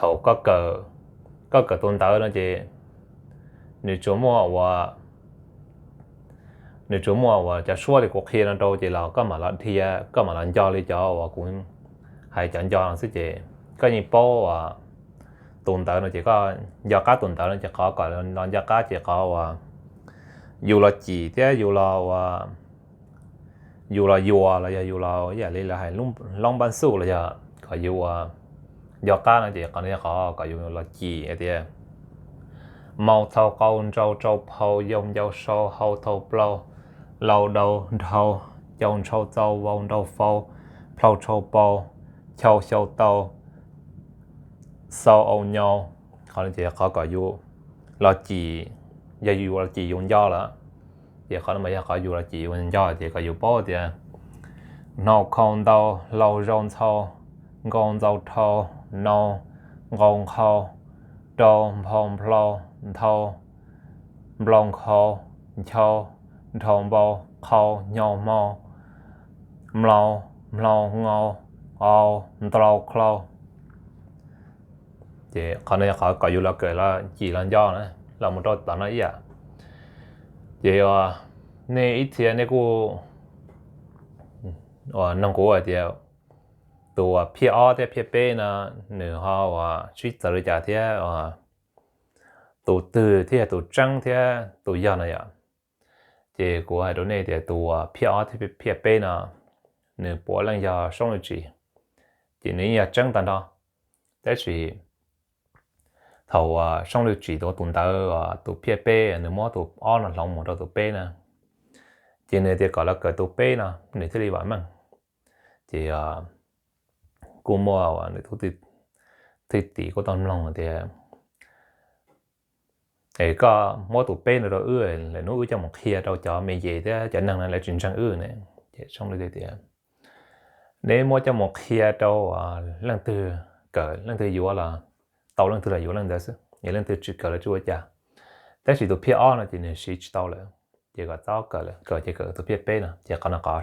thaum koj kawm tus ntawv no ces nws tsuas muaj ua nws tsuas muaj uas cov suab li kuv qhia no rau ces los koj mam los dhia, koj mam los nco li cov uas kuv hais cov nco no xwb ces koj yeej paub uas tus ntawv no ces koj nco qab tus ntawv no ces qhov kom los nco qab ces qhov uas yus los cim thiab yus los uas yus los yuas los yog yus los ib yam li lawv hais loob npab xuj los yog kom yus uas nco qab no ces qhov no yog qhov kom yus los cim tias: Mau thau qau ntsau tsau phau yau ncau sau hau thau plau lau dau nrhau cau ntsau tsau vau nrau fau plhau tshau pau chau xyau tau xau au nyau. Qhov no ces qhov kom yus los cim, yog yus los cim yus nco lawm ces qhov no mas yog qhov yus los cim yus nco ces kom yus paub tias: Hnau khau ntau hlau zau ntxhau nkau ntxau rhau nau nqau nqhau rau nphau nplhau nthau nplau nkhau nchau nrhau npau qhau hnyau hmau mlau mhlau ngau au ntlau klau. Ces qhov no yog qhov kom yus los kawm los cim los nco na, los mus rau tom no ib yam. Ces nej ib txhia nej kuj uas noog kuv hais tias tus uas phiaj ob thiab phiaj peb no nws ho uas sib txawv li cas thiab tus twg thiaj yog tus tseeb thiab tus yog no yom. Ces kuv hais rau nej tias tus uas phiaj ob thiab phiaj peb no nws puav leej yog Soob Lwj Tsim, ces nws yeej yog tseeb tag nrho. Tab sis thaum uas Soob Lwj Tsim tus tus ntawv tus phiaj peb nws muab tus ob no hloov mus rau tus peb na, ces nws tias kom lawv kawm tus peb no nws thiaj li vam meej. Ces kuj muaj nws tus thwj tim kuj tau mloog tias, Es koj muab tus peb no rau wb, lwm hnub wb coj mus qhia rau cov me nyuam thiab cov neeg no lawv tsis ntseeg wb ne. Ces Soob Lwj tias, Neb muab coj mus qhia rau leej twg kawm leej twg yuav los tau, leej twg los yuav leej ntawd xwb, yog leej twg tsis kawm los tsis ua cas. Tab sis tus phiaj ob no ces nws siv tsis tau lawm, ces kom txhob kawm lawm, kawm ces kawm tus phiaj peb no. Ces qhov no qhov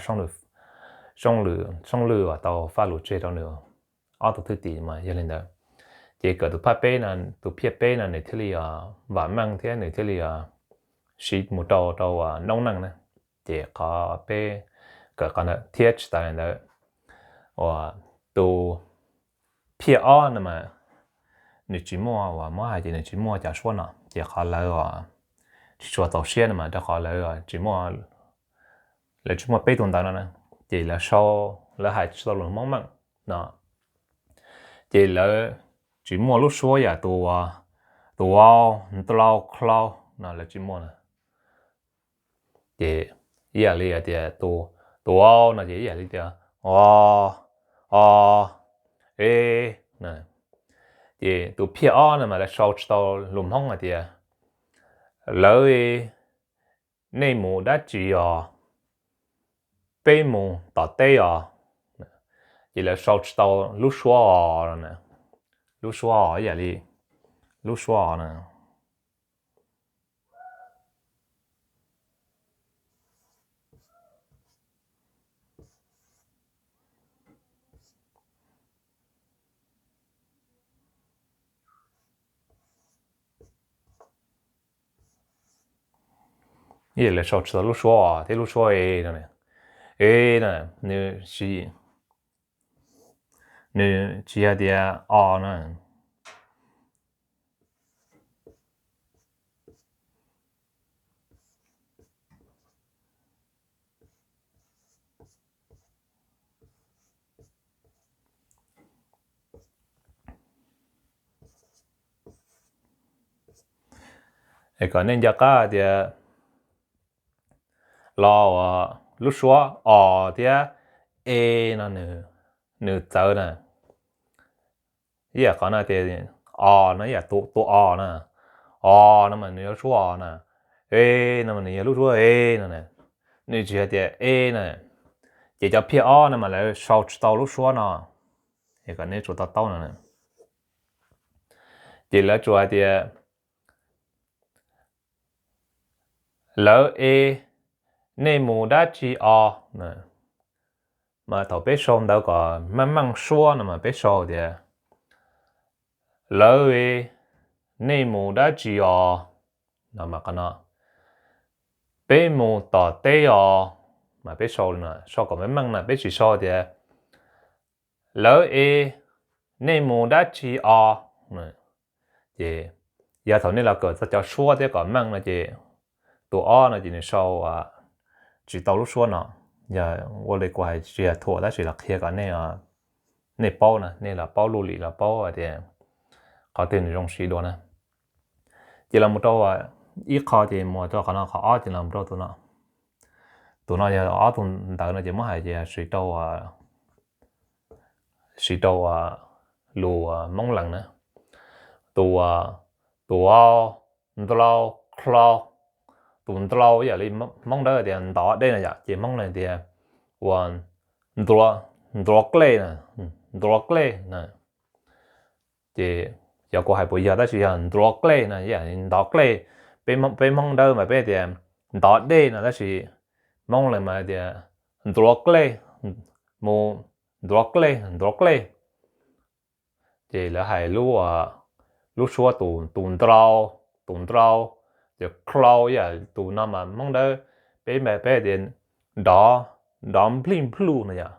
Soob Lwj, Soob Lwj uas tau faj lus tseg rau nws ob tug thwj tim mas yog li ntawd. Ces kawm tus phaj peb no, tus phiaj peb no nws thiaj li vam meej thiab nws thiaj li siv mus rau rau noob neej na. Ces qhov peb kawm qhov ntawd thiab tsis tas li ntawd, uas tus phiaj ob no mas nws tsis muaj, uas muab hais ces nws tsis muaj cov suab no, ces qhov lawv tsis tshua txaus siab no mas rau qhov lawv tsis muaj, lawv tsis muaj peb tus ntawv no na. Ces lawv sau, lawv hais tsis tau lus Hmoob meej no, ces lawv tsis muaj lub suab yam tus, tus au, ntlau, klau no lawv tsis muaj na. Ces ib yam li hais tias tus au no ces ib yam li tias o, o, e. Ces tus phiaj ob no mas lawv sau tsis tau lus Hmoob hais tias, Lawv, nej mus dab tsi os? Peb mus tom teb os. Ces lawv sau tsis tau lub suab os no, lub suab os ib yam li lub suab os no. Ib yam li sau tsis tau lub suab os thiab lub suab e no, e no, nws tsis, nws tsis yog tias os no. Es kom nej nco qab tias los lub suab os thiab e no nws txawv na. Ib yam qhov no tias os no ib yam tus os na, os no mas nws yog lub suab os na, e no mas nws yog lub suab e no, nws tsis hais tias e na. Ces cov phiaj ob no mas lawv sau tsis tau lub suab no. Es kom nej tsuas to taub no, ces lawv tsuas hais tias, Lawv e, nej mus dab tsi os? Mas thaum peb sau ntawv kom meej meej suab no mas peb sau tias, Lawv es, nej mus dab tsi os? No mas qhov no, peb mus tom teb os. Mas peb sau, sau kom meej meej na, peb tsis sau tias lawv es, nej mus dab tsi os. Ces yog thaum nej los kawm txog cov suab thiab kom meej no ces tus ob no ces nws sau tsis tau lub suab no. Yog ua li kuv hais tsis yog thuam tab sis los qhia kom nej paub na, nej los paub luj lim los paub tias qhov twg nws zoo siv dua na. Ces los mus rau ib qho ces mus rau qhov no, qhov ob ces los mus rau tus no. Tus no yog ob tug ntawv no ces muab hais ces siv rau, siv rau lus Hmoob Lees na. Tus, tus, ntlau, klau. Tus ntlau ib yam li Hmoob Dawb tias ntov dej no yom, ces Hmoob Lees tias ua ntluav, ntluav klej na, ntluav klej na. Ces xyov kuv hais puas yog tab sis yog ntluav klej no ib yam li ntov klej. Peb Hmoob Dawb mas peb tias ntov dej no tab sis Hmoob Lees mas tias ntluav klej, mus ntluav klej, ntluav klej. Ces lawv hais lub, lub suab tus ntlau, tus ntlau, ces klau ib yam tus no mas Hmoob Dawb peb, peb tias nrov, nrov nplij npluj no yom.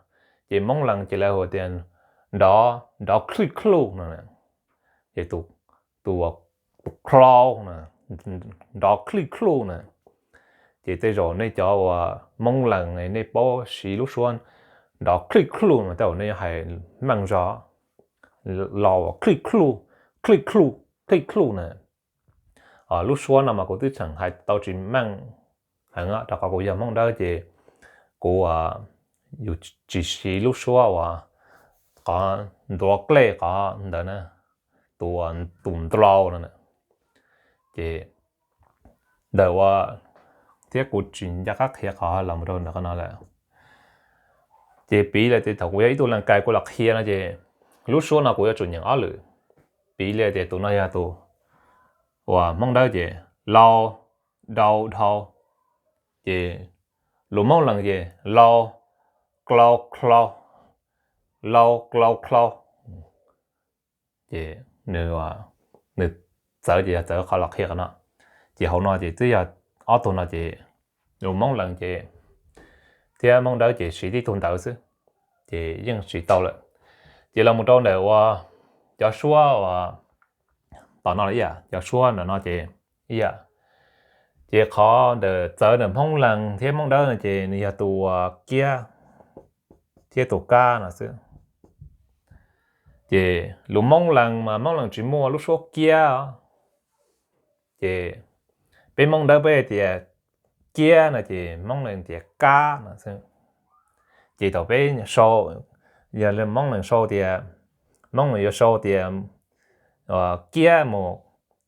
Ces Hmoob Lees ces lawv hu tias nrov, nrov khlij kluj no. Ces tus, tus klau na, nrov khlij kluj na. Ces tej zaum nej cov uas Hmoob Lees nej paub siv lub suab nrov khlij kluj mas tej zaum nej hais meej zog, los khlij kluj, khlij kluj, khlij kluj na. Lub suab no mas kuv twb tseem hais tau tsis meej heev rau qhov kuv yog Hmoob Dawb ces kuv yus tsis siv lub suab uas qhov ntluav klej qhov ntawd na, tus, tus ntlau no. Ces ntawm ua, thiab kuv tsis nco qab qhia qhov los mus rau ntawm qhov no lawm. Ces piv li tias thaum kuv yog ib tug leej kais kuv los qhia no ces lub suab no kuv yuav tsum nyeem ob lwm. Piv li tias tus no yog tus uas Hmoob Dawb ces lau, dau, dhau. Ces lus Hmoob Lees ces lau, klau, klau, lau, klau, klau. Ces nws, nws txawv ces yog txawv qhov los qhia qhov no. Ces hauv no ces twb yog ob tug no ces lus Hmoob Lees ces thiab Hmoob Dawb ces siv tib tug ntawv xwb, ces yeej siv tau lawm. Ces los mus rau ntawm uas cov suab uas tom no los ib yam, cov suab ntawm no ces ib yam. Ces qhov ntawm txawv ntawm Hmoob Lees thiab Hmoob Dawb no ces nws yog tus uas kiab thiab tus kab no xwb. Ces lus Hmoob Lees mas Hmoob Lees tsis muaj lub suab kiab os. Ces peb Hmoob Dawb peb tias kiab no ces Hmoob Lees tias kab no xwb. Ces thaum peb sau, yog li Hmoob Lees sau tias, Hmoob Lees yuav sau tias kiab mus,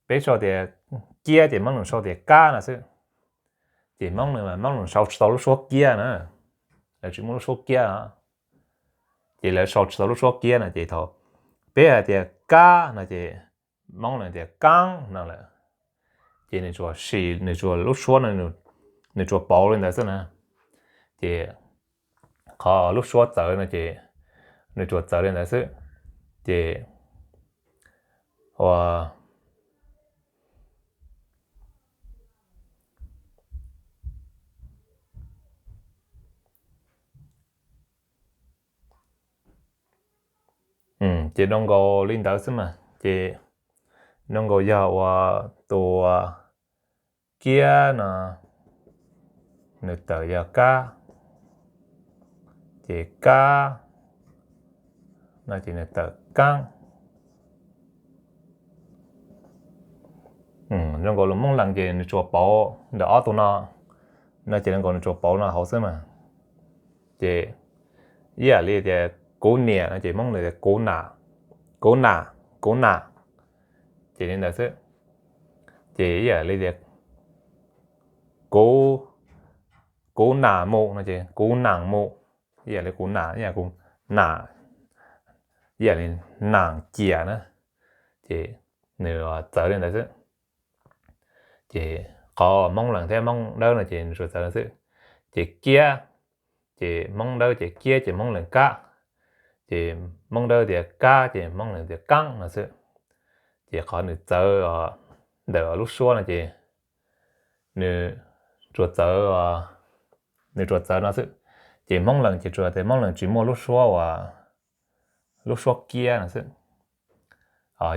peb sau tias kiab ces Hmoob Lees sau tias kab no xwb. Ces Hmoob Lees, Hmoob Lees sau tsis tau lub suab kiab na, lawv tsis muaj lub suab kiab. Ces lawv sau tsis tau lub suab kiab no ces thaum peb hais tias kab no ces Hmoob Lees tias kaab no lawm. Ces nws tsuas sim, nws tsuas lub suab no nws tsuas pauv li ntawd xwb na. Ces qhov lub suab txawv no ces nws tsuas txawv li ntawd xwb. Ces ua ces zoo nkaus li ntawd xwb mas. Ces zoo nkaus yog ua tus kiab no nws tawm yog kab, ces kab no ces nws tawm kaab. Zoo nkaus lus Hmoob Lees ces nws tsuas pauv ntawm ob tug no, no ces zoo nkaus nws tsuas pauv no hauv xwb mas. Ces ib yam li tias kuv niam no ces Hmoob Lees tias kuv nam, kuv nam, kuv nam, ces li ntawd xwb. Ces ib yam li tias kuv, kuv nam mus no ces kuv nam mus, ib yam li kuv nam, ib yam li nam ciam na, ces nws txawv li ntawd xwb. Ces qhov Hmoob Lees thiab Hmoob Dawb no ces nws tsuas txawv xwb. Ces kiab, ces Hmoob Dawb ces kiab ces Hmoob Lees kab, ces Hmoob Dawb tias kab ces Hmoob Lees tias kaab no xwb. Ces qhov nws txawv ntawm lub suab no ces nws tsuas txawv, nws tsuas txawv no xwb. Ces Hmoob Lees ces tsuas tias Hmoob Lees tsis muaj lub suab uas, lub suab kiab no xwb.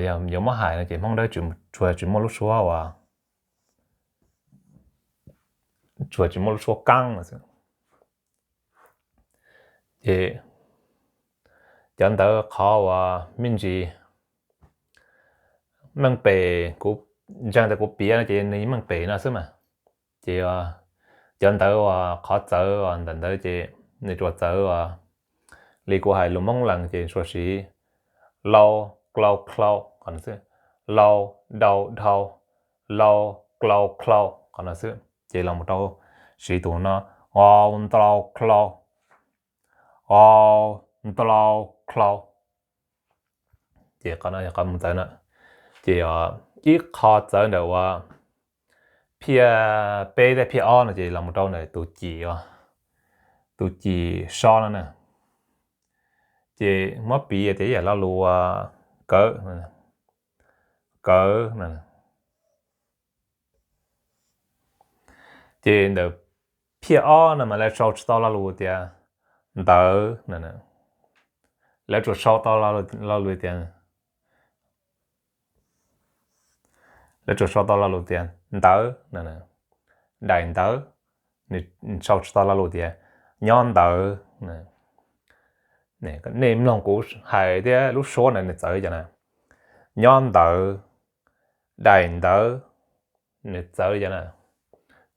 Yog yuav muab hais no ces Hmoob Dawb tsuas tsis muaj lub suab uas, tsuas tsis muaj lub suab kaab no xwb. Ces cov ntawv qhov uas me ntsis meej pem kuv ntseeg tias kuv piav no ces nws meej pem no xwb mas. Ces cov ntawv uas qhov txawv uas ntawm ntawd ces nws tsuas txawv uas li kuv hais lus Hmoob Lees ces tsuas siv lau, klau, klau qhov no xwb, lau, dau, dhau, lau, klau, klau qhov no xwb. Ces los mus rau siv tus no, au, ntau, klau, au, ntau, klau. Ces qhov no yog qhov mus txawv na. Ces ib qho txawv ntawm uas phiaj peb thiab phiaj ob no ces los mus rau ntawm tus cim, tus cim so no na. Ces muab piv tias ib yam lo lus uas kawv, kawv no. Ces ntawm phiaj ob no mas lawv sau tsis tau lo lus tias ntawv no, lawv tsuas sau tau lo lus tias, lawv tsuas sau tau lo lus tias ntawv, daim ntawv, nws sau tsis tau lo lus tias nyob ntawd. Nej mloog kuv hais thiab lub suab ntawd nws txawv li cas na. Nyob ntawd, daim ntawv, nws txawv li cas na.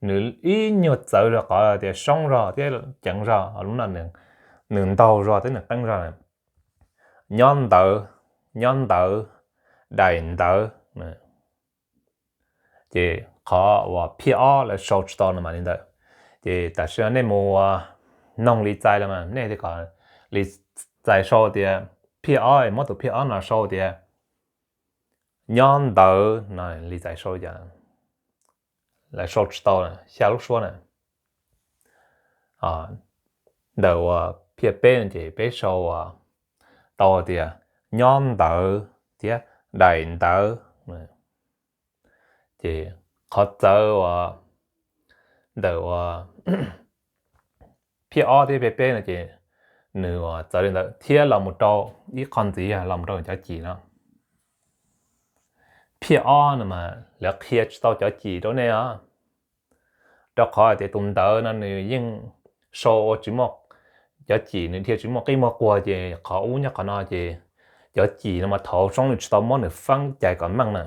Nws ib nyuag txawv zog qhov tias soob zog thiab ceev zog, lub no nws ntaug zog thiab nws qeeb zog. Nyob ntawd, nyob ntawd, daim ntawv. Ces qhov uas phiaj ob lawv sau tsis tau no mas li ntawd. Ces tam sim no nej mus noog li txais los mas nej kom li txais sau tias phiaj ob, muab tus phiaj ob no sau tias nyob ntawd no li txais sau li cas. Lawv sau tsis tau xya lub suab na. Ntawm uas phiaj peb no ces peb sau tau tias nyob ntawd thiab daim ntawv. Ces qhov txawv uas ntawm uas phiaj ob thiab phiaj peb no ces nws uas txawv li ntawd thiab los mus rau ib qho ntxiv los mus rau cov cim no. Phiaj ob no mas lawv qhia tsis tau cov cim rau nej os, rau qhov hais tias tus ntawv no nws yeej sau ua tsis muaj, cov cim nws dhia tsis muaj qib muaj quag ces qhov ub nyob qhov no ces cov cim no mas thaum soob nws tsis tau muab nws faab cais kom meej na.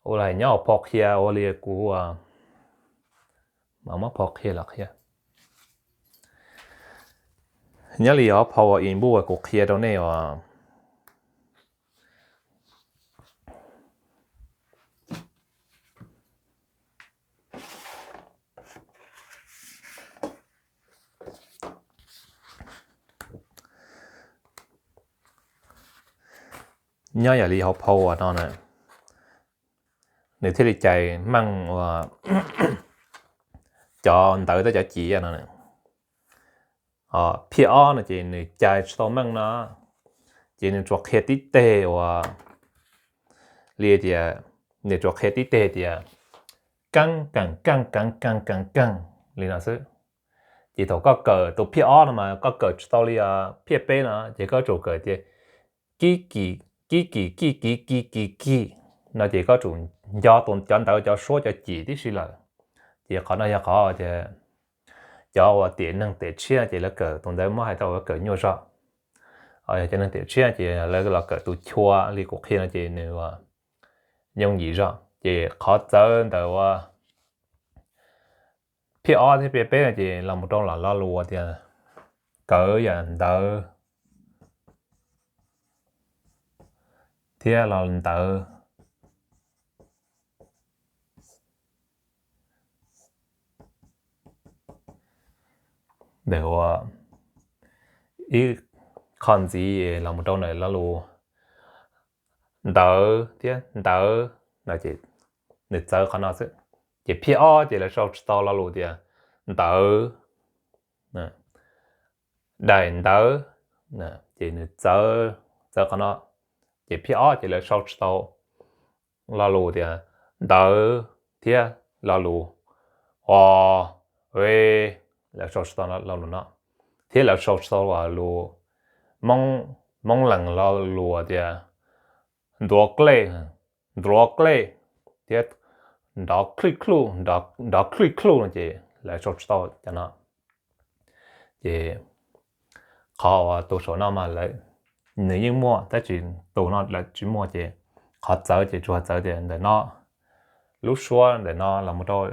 Ua li nyob hauv phau qhia ua li kuv mas muab phau qhia los qhia. Nyob li hauv phau uas input uas kuv qhia rau nej uas nyob yam li hauv phau uas no na, nws thiaj li cais meej uas cov ntawv thiab cov cim no. Phiaj ob no ces nws cais tsis tau meej no, ces nws tsuas qhia tib teg uas li tias, nws tsuas qhia tib teg tias keeb keem keej keev keej keev keej li no xwb. Ces thaum koj kawm tus phiaj ob no mas koj kawm tsis tau li phiaj peb no, ces koj tsum kawm tias kib kis kib kis kij kis kij kis kij no ces koj tsum nco tus cov ntawv cov suab cov cim tib si lawm. Ces qhov no yog qhov tias cov uas tiam neeg tiam tshiab ces lawv kawm tus ntawv muab hais tau lawv kawm nyuaj zog. Cov neeg tiam tshiab ces lawv los kawm tus chua li kuv qhia no ces nws yooj yim zog. Ces qhov txawv ntawm uas phiaj ob thiab phiaj peb no ces los mus rau los lo lus tias kawv yam ntawv thiab los ntawv. Ntawm uas ib qho ntxiv los mus rau ntawm lo lus ntawv thiab ntawv no ces nws txawv qhov no xwb. Ces phiaj ob ces lawv sau tsis tau lo lus tias ntawv, daim ntawv, ces nws txawv, txawv qhov no. Ces phiaj ob ces lawv sau tsis tau lo lus tias ntawv thiab lo lus o, e, lawv sau tsis tau lo lus no, thiab lawv sau tsis tau lus Hmoob Lees lo lus tias ntuav klej, ntuav klej, thiab nrov klij kluj, nrov klij kluj no ces lawv sau tsis tau cov no. Ces qhov uas tus saum no mas lawv, nws yeej muaj tab sis tus no lawv tsis muaj ces qhov txawv ces tsuas txawv tias ntawm no, lub suab ntawm no los mus rau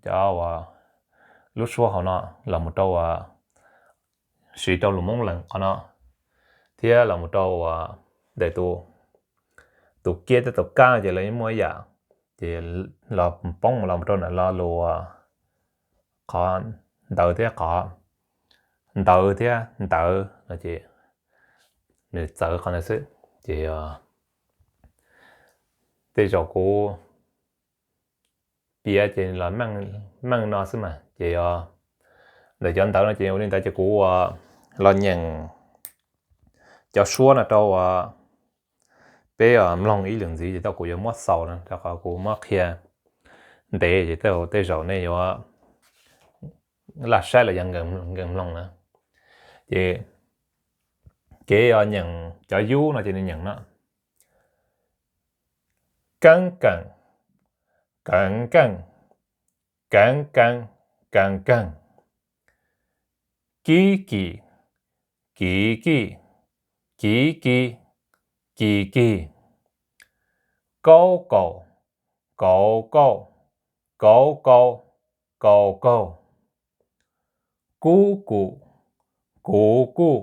cov uas lub suab hauv no los mus rau uas siv rau lus Hmoob Lees qhov no, thiab los mus rau uas ntawm tus kiab thiab tus kab ces lawv yeej muaj ib yam, ces los poob los mus rau ntawm lo lus qhov ntawd thiab qhov ntawd thiab ntawd no ces nws txawv qhov ntawd xwb. Ces tej zaum kuv piav ces los meej no xwb mas ces ntawm cov ntawd no ces ua li ntawd ces kuv los nyeem cov suab no rau peb mloog ib lwm ntxiv ces tau kuv yuav muab xaus no rau qhov kuv muab qhia ntev ces tej zaum nej yuav laj saib los yog nkees mloog na. Ces kev nyeem cov yub no ces nws nyeem no: keeb keem, keev keej, keev keej, keev keej, kib kij, kiv kij, kiv kiv, kis kis, kaub kaum, kauv kauj, kauv kauv, kaus kaug, kub kum, kuv kuj,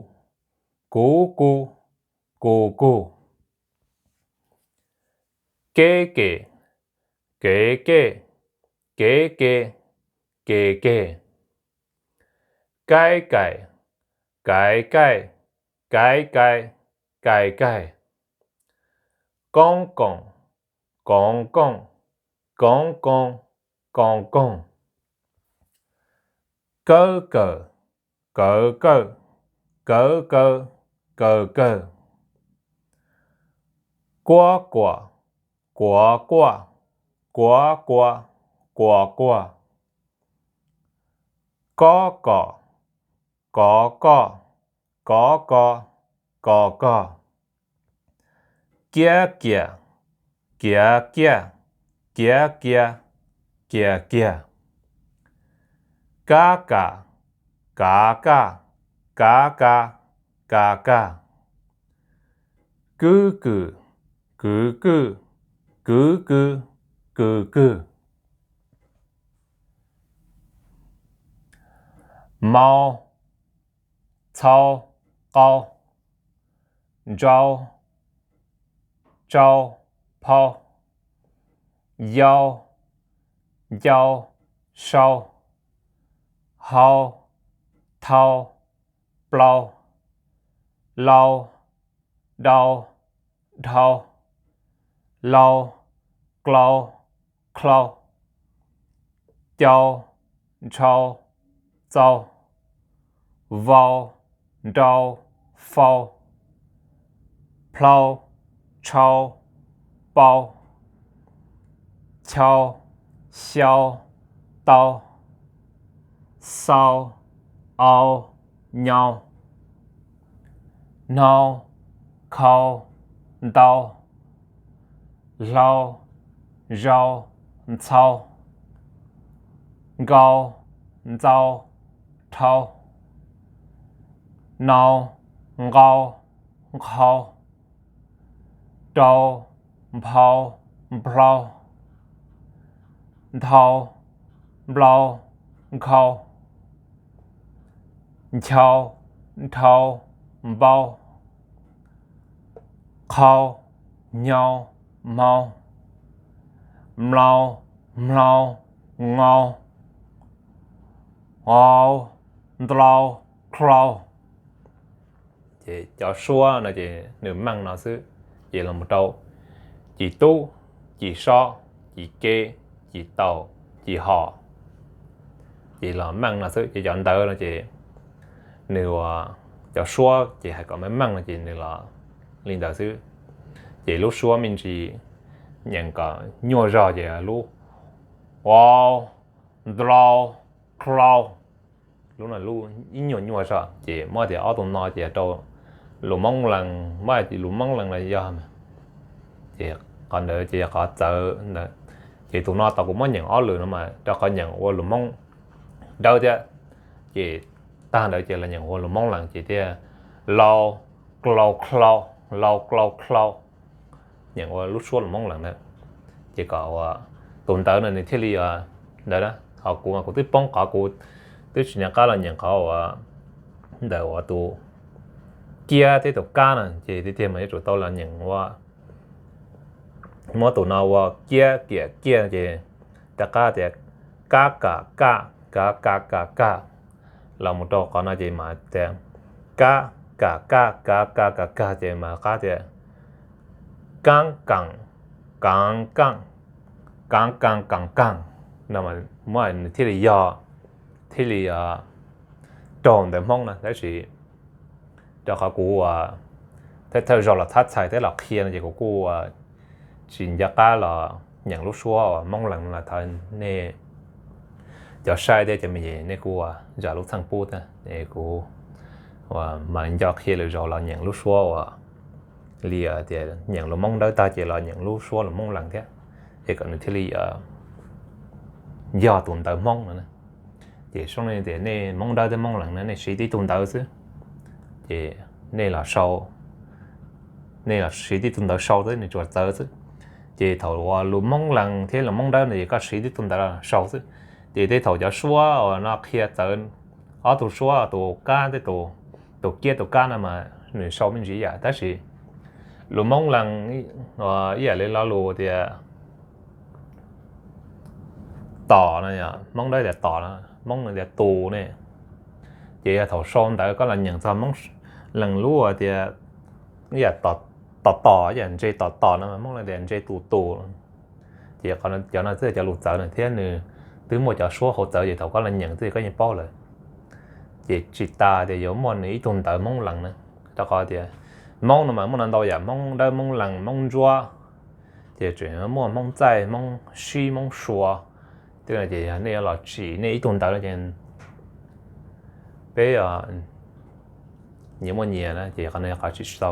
kuv kuv, kus kuj, keb kem, kev kej, kev ke, kes ke, kaib kaim, kaiv kaij, kaiv kaij, kais kaij, koob koom, koov kooj, koov koov, koos koog, kawb kawm, kawv kawj, kawv kawv, kaws kawg, kuab kuam, kuav kuaj, kuav kua, kuas kuag, kob kom, kov koj, kov ko, kos kog, kiab kiam, kiav kiaj, kiav kiav, kias kiag, kab kam, kav kaj, kav ka, kas kag, kwb kwm, kwv kwj, kwv kwv, kws kwg, mau, txhau, qau, ntsau, tsau, phau, yau, ncau, sau, hau, thau, plau, lau, dau, dhau, lau, klau, dhlhau, cau, ntsau, txau, vau, nrau, fau, plhau, tshau, pau, chau, xyau, tau, xau, au, nyau, hnau, khau, ntau, hlau, zau, ntxhau, nkau, ntxau, dhau, nau, nqau, nqhau, rau, nphau, nplhau, nthau, nplau, nkhau, nchau, nrhau, npau, qhau, hnyau, hmau, mlau, hmlau, ngau, ngau, ntlau, dlau. Ces cov suab no ces nws meej no xwb, ces los mus rau cim tub, cim sob, cim keb, cim taus, cim hos, ces los meej no xwb. Ces cov ntawv no ces nws ua, cov suab ces hais kom meej meej no ces nws los li ntawd xwb. Ces lub suab me ntsis nyeem kom nyuaj zog ces lub, wow, nrau, clau, lub no lub ib nyuag nyuaj zog ces muab tias ob tug no ces rau lus Moob Lees, muab lus Moob Lees los yog, ces qhov ntawd ces yog qhov txawv ntawd. Ces tus no tau kuv muab nyeem ob lwm no mas rau qhov nyeem ua lus Moob Dawb thiab, ces tag ntawd ces los nyeem ua lus Moob Lees ces thiaj lau, clau, clau, lau, clau, clau, nyeem ua lub suab lus Moob Lees na. Ces kom ua tus ntawv no nws thiaj li ntawd na. Ho kuv mas kuv twb poob qhov kuv twb tsis nco qab los nyeem qhov uas ntawm uas tus kiab thiab tus kab no ces tiag tiag mas yuav tsum tau los nyeem ua, muab tus no ua kiab kiam kiaj ces rov qab tias kab kam kaj, kav kav kav kaj, los mus rau qhov no ces mas tias kab kam kaj, kav kav kav kaj ces mas qab tias kaab kam, kaav kaaj, kaav kaaj kaaj kaaj no, muab nws thiaj li yog, thiaj li raug ntawv Hmoob no. Tab sis rau qhov kuv ua thawj thawj zaug los thab txhais thiab los qhia no ces kuv kuj ua tsis nco qab los nyeem lub suab uas Moob Lees no los thov nej cov saib thiab cov me nyuam nej kuj ua zam lub txim pub thiab. Kuv ua mas nco qhia lwm zaus los nyeem lub suab uas li tias nyeem lus Moob Dawb tag ces los nyeem lub suab lus Moob Lees thiab, es kom nws thiaj li yog tus ntawv Hmoob no. Ces zoo li tias nej Moob Dawb thiab Moob Lees no nej siv tib tug ntawv xwb, ces nej los sau, nej los siv tib tug ntawv sau xwb, nws tsuas txawv xwb. Ces thaum uas lus Moob Lees thiab lus Moob Dawb no ces koj siv tib tug ntawv los sau xwb. Ces tej thaum cov suab uas no qhia txawv, ob tug suab tus kab thiab tus kiab tus kab no mas nws sau me ntsis yam, tab sis lus Moob Lees ib yam li lo lus tias tom no, Hmoob Dawb tias tom no, Hmoob Lees tias tus ne. Ces yog thaum sau ntawv koj los nyeem txog Moob Lees lub tias ib yam tom tom, ib yam ntse tom tom no, Hmoob Lees tias ntse tus tus. Ces cov no twb yog cov lus txawv no thiab nws twb muaj cov suab hauv txawv ces thaum koj los nyeem twb koj yeej paub lawm. Ces tsis tas tias yuav muaj nws ib tug ntawv Hmoob Lees na, rau qhov tias Hmoob no mas muaj no ntau yam, Hmoob Dawb, Hmoob Lees, Hmoob Ntsuab, ces tseem muaj Hmoob Txaij, Hmoob Sib, Hmoob Suav. Tej no ces yog nej yuav los tsim nej ib tug ntawv no ces peb nyias muaj nyias na, ces qhov no yog qhov tsis tau.